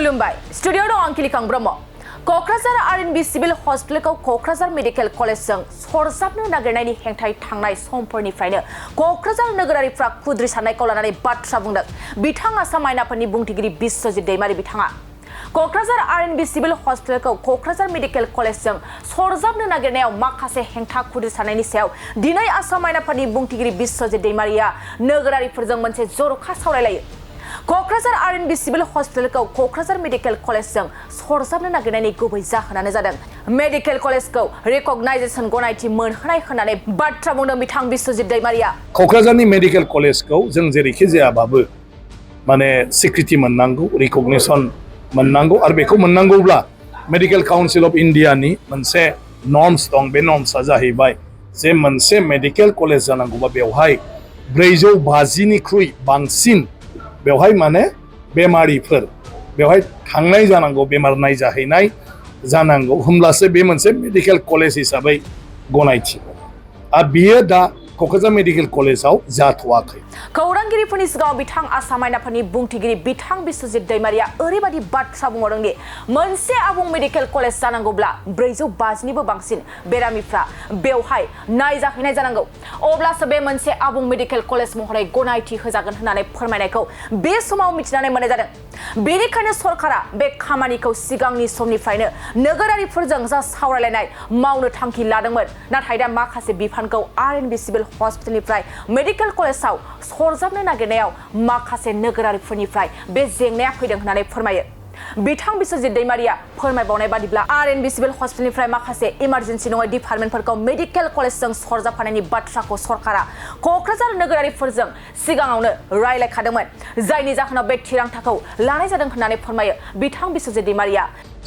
खुलुमबाय स्टुडियो दं आंकिलिकां ब्रह्म क'क्राझार RNB सिभिल हस्पिटालखौ क'क्राझार मेडिकेल कलेजजों सरजाबनो नागिरनायनि हेंथायै थांनाय समफोरनिफ्रायनो क'क्राझार नोगोरारिफ्रा खुद्रि साननायखौ लानानै बाथ्रा बुंदों। बिथां आसाम आयनाफोरनि बुंथिगिरि बिश्वजित दैमारि बिथाङा क'क्राझार RNB सिभिल हस्पिटालखौ क'क्राझार मेडिकेल कलेजजों सरजाबनो नागिरनायाव माखासे हेंथा खुद्रि साननायनि सायाव दिनै आसाम आयनाफोरनि बुंथिगिरि बिश्वजित दैमारिया नोगोरारिफोरजों मोनसे जर'खा सावरायलायो। क'क्राझार RNB सिभिल हस्पिटालखौ क'क्राझार मेडिकेल कलेजजों सरजाबनो नागिरनायनि गुबै जाहोनानो जादों मेडिकेल कलेजखौ रिकगनाइजेसन गनायथि मोनहोनाय होननानै बाथ्रा बुंदों बिथां बिश्वजित दैमारिया। क'क्राझारनि मेडिकेल कलेजखौ जों जेरैखि जायाबाबो माने स्वीकृति मोननांगौ, रिकगनिशन मोननांगौ आरो बेखौ मोननांगौब्ला मेडिकेल काउन्सिल अफ इन्डियानि मोनसे नर्म्स दं। बे नर्म्सआ जाहैबाय जे मोनसे मेडिकेल कलेज जानांगौबा बेवहाय 450निख्रुइ बांसिन बेवहाय माने बेमारिफोर बेवहाय थांनाय जानांगौ, बेमार नायजाहैनाय जानांगौ, होमब्लासो बे मोनसे मेडिकेल कलेज हिसाबै गनायथि। आरो बियो दा क'क्राझार मेडिकेल कलेजाव जाथ'वाखै। खौरांगिरिफोरनि सिगाङाव बिथां आसाम आयनाफोरनि बुंथिगिरि बिथां बिश्वजित दैमारिया ओरैबायदि बाथ्रा बुंदों दि मोनसे आबुं मेडिकेल कलेज जानांगौब्ला 450निबो बांसिन बेरामिफ्रा बेवहाय नायजाहैनाय जानांगौ, अब्लासो बे मोनसे आबुं मेडिकेल कलेज महरै गनायथि होजागोन होननानै फोरमायनायखौ बे समाव मिथिनानै मोननाय जादों। बेनिखायनो सरकारा बे खामानिखौ सिगांनि समनिफ्रायनो नोगोरारिफोरजों जा सावरायलायनाय मावनो थांखि लादोंमोन, नाथाय दा माखासे बिफानखौ RNB सिभिल हस्पिटालनिफ्राय मेडिकेल कलेजाव सरजाबनो नागिरनायाव माखासे नोगोरारिफोरनिफ्राय बे जेंनाया फैदों होननानै फोरमायो। बिथां बिश्वजित दैमारिया फोरमायबावनाय बादिब्ला RNB सिभिल हस्पिटालनिफ्राय माखासे इमारजेन्सि नङै डिपार्टमेन्टफोरखौ मेडिकेल कलेजजों सरजाबफानायनि बाथ्राखौ सरकारा क'क्राझार नोगोरारिफोरजों सिगाङावनो रायलायखादोंमोन, जायनि जाहोनाव बे थिरांथाखौ लानाय जादों होननानै फोरमायो बिथां बिश्वजित दैमारिया।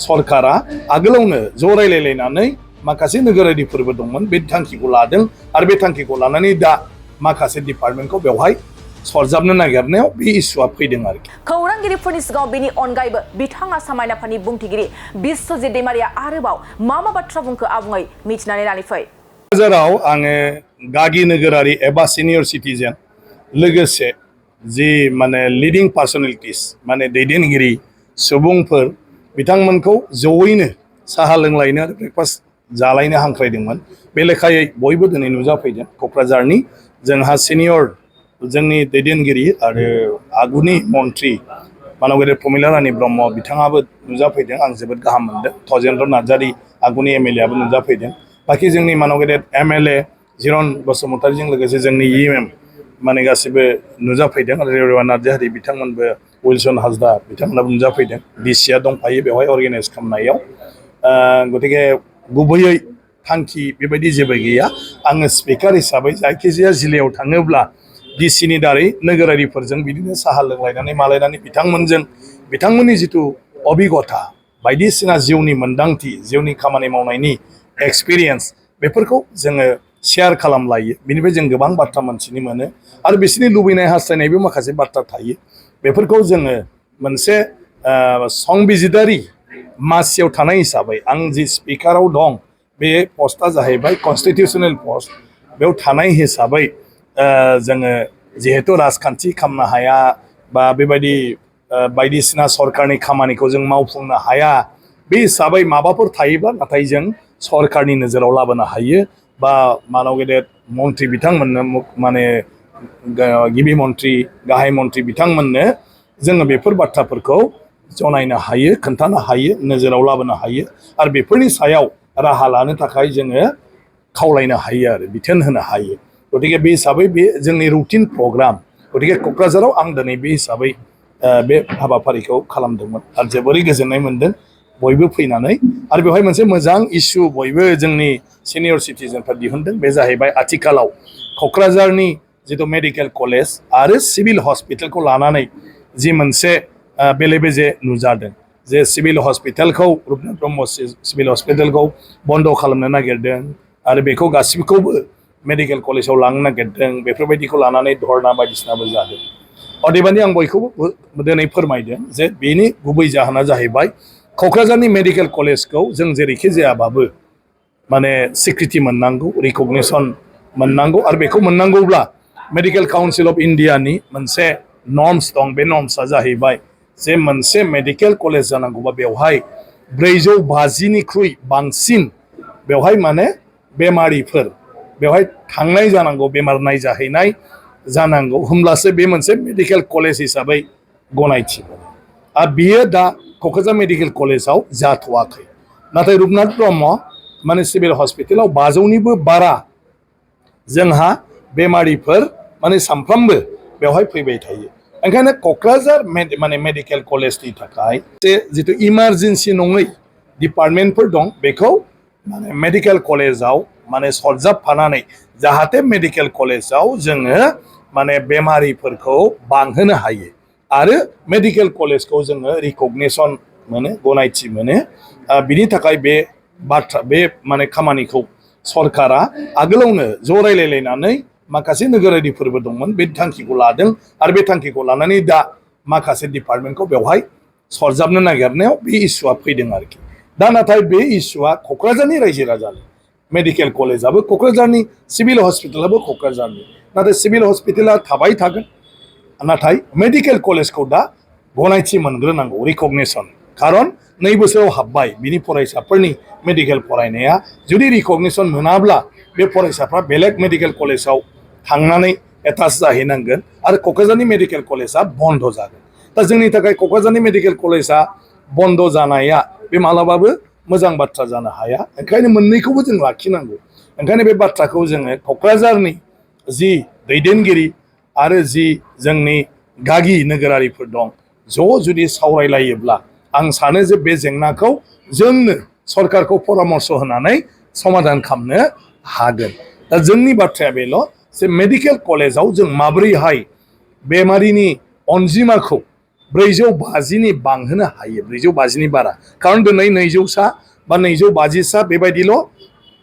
सरकारा आगोलावनो ज' रायलायलायनानै माखासे नोगोरारिफोरबो दंमोन, बे थांखिखौ लादों आरो बे थांखिखौ लानानै दा माखासे डिपार्टमेन्टखौ बेवहाय सरजाबनो नागिरनायाव बे इस्युआ फैदों आरोखि। खौरांगिरिफोरनि सिगाङाव बेनि अनगायैबो बिथां आसाम आयनाफोरनि बुंथिगिरि बिश्वजित दैमारिया आरोबाव मा बाथ्रा बुंखो आबुङै मिथिनानै लानि फै। क'क्राझाराव आङो गागि नोगोरारि एबा सिनियर सिटिजेन लोगोसे जि माने लिडिं पार्सनेलिटिस माने दैदेनगिरि सुबुंफोर बिथांमोनखौ जयैनो साहा लोंलायनो आरो ब्रेकफास्ट जालायनो हांख्रायदोंमोन। बे लेखायै बयबो दिनै नुजाफैदों। क'क्राझारनि जोंहा सिनियर जोंनि दैदेनगिरि आरो आगुनि मन्त्रि मानगेदेर प्रमिला रानी ब्रह्म बिथाङाबो नुजाफैदों। आं जोबोद गाहाम मोनदों। थजेन्द्र नार्जारी आगुनि MLA आबो नुजाफैदों। बाखि जोंनि मानगेदेर MLA जिरन बसुमतारीजों लोगोसे जोंनि EM माने गासिबो नुजाफैदों आरो रेवा नार्जारी बिथांमोनबो उइलसन हाजदा बिथांमोनाबो नुजाफैदों। DCआ दंफायो बेवहाय अर्गेनाइज खालामनायाव। गतिके गुबैयै थांखि बेबायदि जेबो गैया। आङो स्पिकार हिसाबै जायखिजाया जिल्लायाव थाङोब्ला DCनि दारै नोगोरारिफोरजों बिदिनो साहा लोंलायनानै मालायनानै बिथांमोननि जिथु अभिगथा बायदिसिना जिउनि मोन्दांथि, जिउनि खामानि मावनायनि एक्सपिरियेन्स बेफोरखौ जोङो शेयार खालामलायो। बिनिफ्राय जों गोबां बाथ्रा मोनथिनो मोनो आरो बिसोरनि लुबैनाय हास्थायनायबो माखासे बाथ्रा थायो। बेफोरखौ जोङो मोनसे संबिजिदारि मासियाव थानाय हिसाबै आं जि स्पिकाराव दं बे पस्टआ जाहैबाय कनस्टिटिउसनेल पस्ट। बेयाव थानाय हिसाबै जोङो जिहेतु राजखान्थि खालामनो हाया बा बेबायदि बायदिसिना सरकारनि खामानिखौ जों मावफुंनो हाया, बे हिसाबै माबाफोर थायोब्ला नाथाय जों सरकारनि नोजोराव लाबोनो हायो बा मानगेदेर मन्त्रि बिथांमोननो माने गिबि मन्त्रि गाहाय मन्त्रि बिथांमोननो जोङो बेफोर बाथ्राफोरखौ जनायनो हायो, खोन्थानो हायो, नोजोराव लाबोनो हायो आरो बेफोरनि सायाव राहा लानो थाखाय जोङो खावलायनो हायो आरो बिथोन होनो हायो। गतिके बे हिसाबै बे जोंनि रुटिन प्रग्राम। गतिके क'क्राझाराव आं दिनै बे हिसाबै बे हाबाफारिखौ खालामदोंमोन आरो जोबोरै गोजोननाय मोनदों बयबो फैनानै। आरो बेवहाय मोनसे मोजां इस्यु बयबो जोंनि सिनियर सिटिजेनफ्रा दिहुनदों। बे जाहैबाय आथिखालाव क'क्राझारनि जिथु मेडिकेल कलेज आरो सिभिल हस्पिटालखौ लानानै जि मोनसे बेले बेजे नुजादों जे सिभिल हस्पिटालखौ रुपनाथ ब्रह्म सिभिल हस्पिटालखौ बन्द' खालामनो नागिरदों आरो बेखौ गासिबोखौबो मेडिकेल कलेजाव लांनो नागिरदों। बेफोरबायदिखौ लानानै धरना बायदिसिनाबो जादों। अदेबानि आं बयखौबो दिनै फोरमायदों जे बेनि गुबै जाहोना जाहैबाय क'क्राझारनि मेडिकेल कलेजखौ जों जेरैखि जायाबाबो माने स्वीकृति मोननांगौ, रिकगनिशन मोननांगौ आरो बेखौ मोननांगौब्ला मेडिकेल काउन्सिल अफ इन्डियानि मोनसे नर्म्स दं। बे नर्म्सआ जाहैबाय जे मोनसे मेडिकेल कलेज जानांगौबा बेवहाय 450निख्रुइ बांसिन बेवहाय माने बेमारिफोर बेवहाय थांनाय जानांगौ बेमार नायजाहैनाय जानांगौ होमब्लासो बे मोनसे मेडिकेल कलेज हिसाबै गनायथि मोनो आरो बियो दा क'क्राझार मेडिकेल कलेजाव जाथ'वाखै नाथाय रुपनाथ ब्रह्म माने सिभिल हस्पिटालाव 500निबो बारा जोंहा बेमारिफोर माने सानफ्रामबो बेवहाय फैबाय थायो ओंखायनो क'क्राझार माने मेडिकेल कलेजनि थाखाय जितु इमारजेन्सि नङै डिपार्टमेन्टफोर दं बेखौ माने मेडिकेल कलेजाव माने सरजाबफानानै जाहाथे मेडिकेल कलेजाव जोङो माने बेमारिफोरखौ बांहोनो हायो आरो मेडिकेल कलेजखौ जोङो रिकगनिसन मोनो गनायथि मोनो बिनि थाखाय बे बाथ्रा बे माने खामानिखौ सरकारा आगोलावनो ज' रायलायलायनानै माखासे नोगोरारिफोरबो दंमोन बे थांखिखौ लादों आरो बे थांखिखौ लानानै दा माखासे डिपार्टमेन्टखौ बेवहाय सरजाबनो नागिरनायाव बे इस्युआ फैदों आरोखि दा नाथाय बे इस्युआ क'क्राझारनि रायजो राजानि मेडिकेल कलेजाबो क'क्राझारनि सिभिल हस्पिटालाबो क'क्राझारनि नाथाय सिभिल हस्पिटाला थाबाय थागोन नाथाय मेडिकेल कलेजखौ दा गनायथि मोनग्रोनांगौ रिकगनिसन खारन 2 बोसोराव हाबबाय बिनि फरायसाफोरनि मेडिकेल फरायनाया जुदि रिकगनिसन मोनाब्ला बे फरायसाफ्रा बेलेग मेडिकेल कलेजाव थांनानै एटाच जाहैनांगोन आरो क'क्राझारनि मेडिकेल कलेजा बन्द जागोन दा जोंनि थाखाय क'क्राझारनि मेडिकेल कलेजा बन्द जानाया बे मालाबाबो मोजां बाथ्रा जानो हाया ओंखायनो मोननैखौबो जों लाखिनांगौ ओंखायनो बे बाथ्राखौ जोङो क'क्राझारनि जि दैदेनगिरि आरो जि जोंनि गागि नोगोरारिफोर दं ज' जुदि सावरायलायोब्ला आं सानो जे बे जेंनाखौ जोंनो सरकारखौ परामर्श होनानै समाधान खालामनो हागोन दा जोंनि बाथ्राया बेल' जे मेडिकेल कलेजाव जों माबोरैहाय बेमारिनि अनजिमाखौ 450नि बांहोनो हायो 450नि बारा खारन दिनै 200सा बा 250सा बेबायदिल'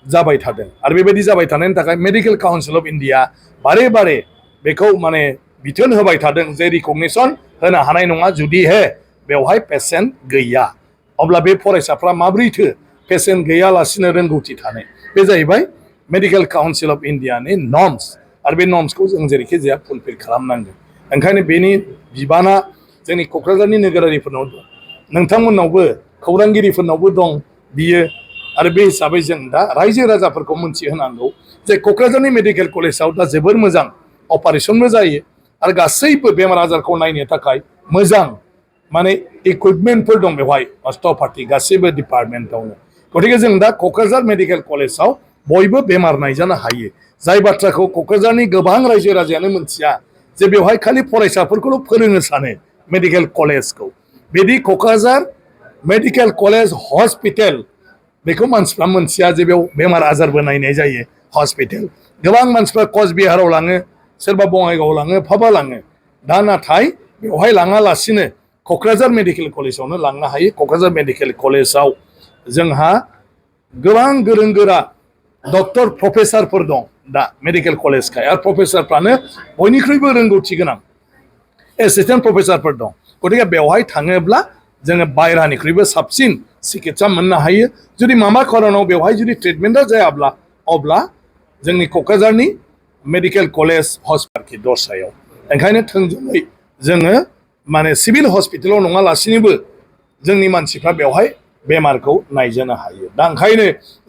जाबाय थादों आरो बेबायदि जाबाय थानायनि थाखाय मेडिकेल काउन्सिल अफ इन्डिया बारे बारे बेखौ माने बिथोन होबाय थादों जे रिकगनिसन होनो हानाय नङा जुदिहे बेवहाय पेसेन्ट गैया अब्ला बे फरायसाफ्रा माब्रैथो पेसेन्ट गैयालासिनो रोंगौथि थानाय बे जाहैबाय मेडिकेल काउन्सिल अफ इन्डियानि नर्म्स आरो बे नर्म्सखौ जों जेरैखि जाया फुलफिल खालामनांगोन ओंखायनो बेनि बिबाना जोंनि क'क्राझारनि नोगोरारिफोरनाव दं नोंथांमोननावबो खौरांगिरिफोरनावबो दं बियो आरो बे हिसाबै जों दा रायजो राजाफोरखौ मोनथिहोनांगौ जे क'क्राझारनि मेडिकेल कलेजाव दा जोबोर मोजां अपारेशनबो जायो आरो गासैबो बेमार आजारखौ नायनो थाखाय मोजां माने इकुइपमेन्टफोर दं बेवहाय अस्ट'पाथि गासैबो डिपार्टमेन्टआवनो गतिके जों दा क'क्राझार मेडिकेल कलेजाव बयबो बेमार नायजानो हायो जाय बाथ्राखौ क'क्राझारनि गोबां रायजो राजायानो मोनथिया जे बेवहाय खालि फरायसाफोरखौल' फोरोंनो सानो मेडिकेल कलेजखौ बिदि क'क्राझार मेडिकेल कलेज हस्पिटेल बेखौ मानसिफ्रा मोनथिया जे बेयाव बेमार आजारबो नायनाय जायो हस्पिटेल गोबां मानसिफ्रा कचबिहाराव लाङो सोरबा बङाइगावआव लाङो बहाबा लाङो दा नाथाय बेवहाय लाङालासिनो क'क्राझार मेडिकेल कलेजावनो लांनो हायो क'क्राझार मेडिकेल कलेजाव जोंहा गोबां गोरों गोरा डक्टर प्रफेसारफोर दं दा मेडिकेल कलेजखाय आरो प्रफेसारफ्रानो बयनिख्रुइबो रोंगौथि गोनां एसिस्टेन्ट प्रफेसारफोर दं गतिके बेवहाय थाङोब्ला जोङो बायरानिख्रुइबो साबसिन सिकित्सा मोननो हायो जुदि माबा खारनाव बेवहाय जुदि ट्रिटमेन्टआ जायाब्ला अब्ला जोंनि क'क्राझारनि मेडिकेल कलेज हस्पिटालनि दरसायाव ओंखायनो थोंजोङै जोङो माने सिभिल हस्पिटालाव नङालासिनोबो जोंनि मानसिफ्रा बेवहाय बेमारखौ नायजानो हायो दा ओंखायनो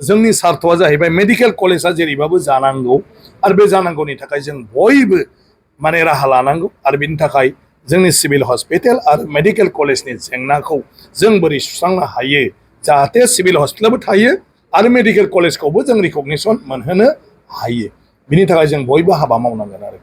जोंनि सार्थ'आ जाहैबाय मेडिकेल कलेजा जेरैबाबो जानांगौ आरो बे जानांगौनि थाखाय जों बयबो माने राहा लानांगौ आरो बेनि थाखाय जोंनि सिभिल हस्पिटाल आरो मेडिकेल कलेजनि जेंनाखौ जों बोरै सुस्रांनो हायो जाहाथे सिभिल हस्पिटालबो थायो आरो मेडिकेल कलेजखौबो जों रिकगनिसन मोनहोनो हायो बिनि थाखाय जों बयबो हाबा मावनांगोन आरो